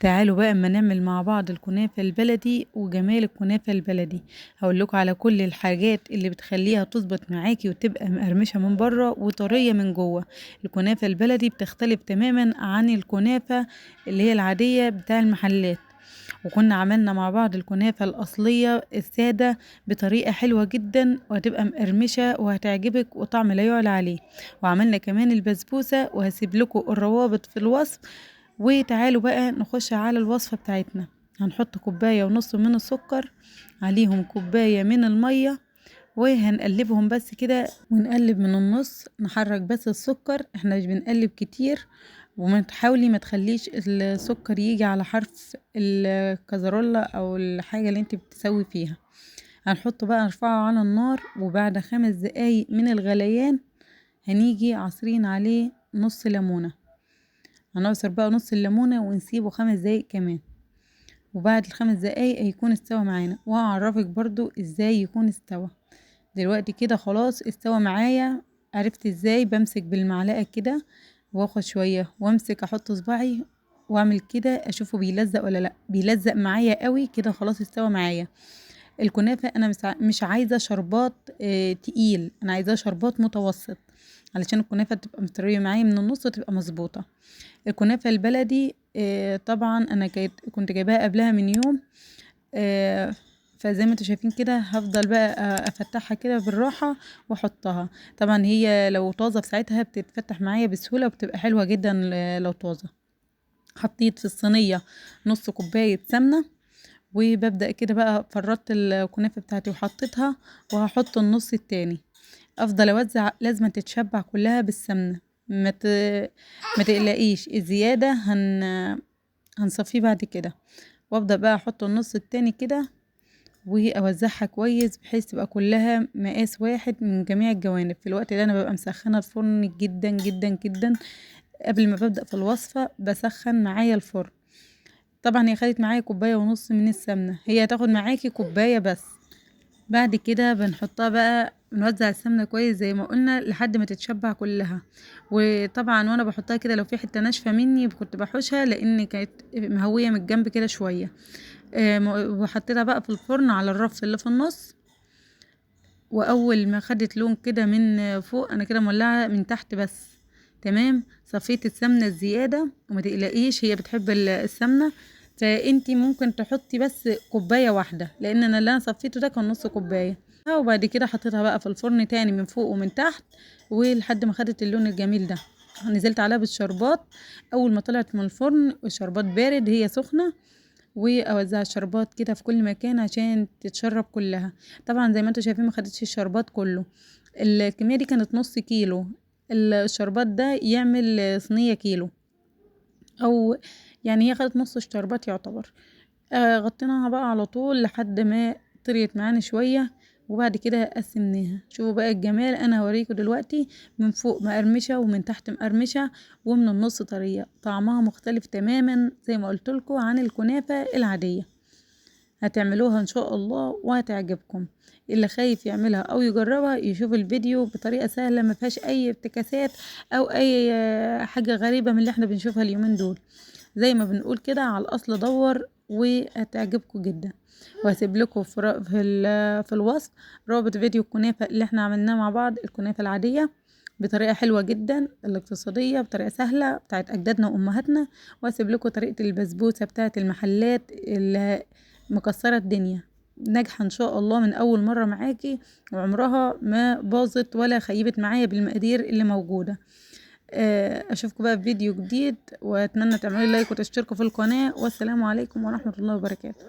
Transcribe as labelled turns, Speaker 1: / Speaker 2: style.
Speaker 1: تعالوا بقى اما نعمل مع بعض الكنافة البلدي وجمال الكنافة البلدي. هقول لكم على كل الحاجات اللي بتخليها تظبط معاكي وتبقى مقرمشة من بره وطرية من جوه. الكنافة البلدي بتختلف تماما عن الكنافة اللي هي العادية بتاع المحلات، وكنا عملنا مع بعض الكنافة الأصلية السادة بطريقة حلوة جدا وهتبقى مقرمشة وهتعجبك وطعم لا يعلى عليه. وعملنا كمان البسبوسة وهسيب لكم الروابط في الوصف. وتعالوا بقى نخش على الوصفة بتاعتنا. هنحط كوباية ونص من السكر، عليهم كوباية من المية، وهنقلبهم بس كده ونقلب من النص، نحرك بس السكر، احنا مش بنقلب كتير. وتحاولي ما تخليش السكر يجي على حرف الكازارولا او الحاجة اللي انت بتسوي فيها. هنحطه بقى، نرفعه على النار، وبعد 5 دقايق من الغليان هنيجي عصرين عليه نص ليمونة. هنعصر بقى نص الليمونة ونسيبه 5 دقايق كمان، وبعد ال5 دقايق هيكون استوى معانا. وهعرفك برضو ازاي يكون استوى. دلوقتي كده خلاص استوى معايا. عرفت ازاي؟ بمسك بالمعلقة كده واخد شوية وامسك احط صباعي واعمل كده اشوفه بيلزق ولا لا. بيلزق معايا قوي كده، خلاص استوى معايا. الكنافة انا مش عايزة شربات تقيل، انا عايزاه شربات متوسط علشان الكنافة تبقى مستوية معايا من النص وتبقى مظبوطة. الكنافة البلدي، طبعا انا كنت جايباها قبلها من يوم، فزي ما انتوا شايفين كده هفضل بقى افتحها كده بالراحة واحطها. طبعا هي لو طازة في ساعتها بتتفتح معايا بسهولة وبتبقى حلوة جدا لو طازة. حطيت في الصينية نص كوباية سمنة، وببدأ كده بقى فردت الكنافة بتاعتي وحطيتها، وهحط النص التاني. افضل اوزع، لازم تتشبع كلها بالسمنة، ما تقلقيش الزيادة هنصفيه بعد كده. وابدأ بقى احط النص التاني كده واوزعها كويس بحيث تبقى كلها مقاس واحد من جميع الجوانب. في الوقت ده انا ببقى مسخنه الفرن جدا جدا جدا قبل ما ببدأ في الوصفة، بسخن معايا الفرن. طبعا هي خدت معايا كوباية ونص من السمنة، هي هتاخد معاكي كوباية بس. بعد كده بنحطها بقى، بنوزع السمنة كويس زي ما قلنا لحد ما تتشبع كلها. وطبعا وانا بحطها كده لو في حتة ناشفة مني كنت بحوشها لان كانت مهوية من الجنب كده شوية. وحطيتها بقى في الفرن على الرف اللي في النص. واول ما خدت لون كده من فوق، انا كده مولعة من تحت بس، تمام. صفيت السمنة الزيادة، وما تقلقيش هي بتحب السمنة، فانتي ممكن تحطي بس كوباية واحدة لان انا اللي انا صفيته ده كان نص كوباية. وبعد كده حطيتها بقى في الفرن تاني من فوق ومن تحت ولحد ما خدت اللون الجميل ده. نزلت عليها بالشربات اول ما طلعت من الفرن، والشربات بارد هي سخنة، واوزع الشربات كده في كل مكان عشان تتشرب كلها. طبعا زي ما انتم شايفين ما خدتش الشربات كله، الكمية دي كانت نص كيلو، الشربات ده يعمل صينية كيلو، او يعني هي خدت نص الشربات يعتبر. غطيناها بقى على طول لحد ما طريت معانا شوية، وبعد كده قسمناها. شوفوا بقى الجمال، انا هوريكم دلوقتي من فوق مقرمشة ومن تحت مقرمشة ومن النص طرية، طعمها مختلف تماما زي ما قلت لكم عن الكنافة العادية. هتعملوها ان شاء الله وهتعجبكم. اللي خايف يعملها او يجربها يشوف الفيديو بطريقة سهلة ما فيهاش اي افتكاسات او اي حاجة غريبة من اللي احنا بنشوفها اليومين دول. زي ما بنقول كده على الاصل دور، وهتعجبكم جدا. وهسيب لكم في الوصف رابط فيديو الكنافة اللي احنا عملناه مع بعض، الكنافة العادية بطريقة حلوة جدا، الاقتصادية بطريقة سهلة بتاعت اجدادنا وامهاتنا. وهسيب لكم طريقة البسبوسة بتاعت المحلات اللي مكسرة الدنيا، ناجحة ان شاء الله من اول مرة معاكي وعمرها ما باظت ولا خيبت معايا بالمقادير اللي موجودة. اشوفكم بقى في فيديو جديد، واتمنى تعملوا لايك وتشتركوا في القناة، والسلام عليكم ورحمة الله وبركاته.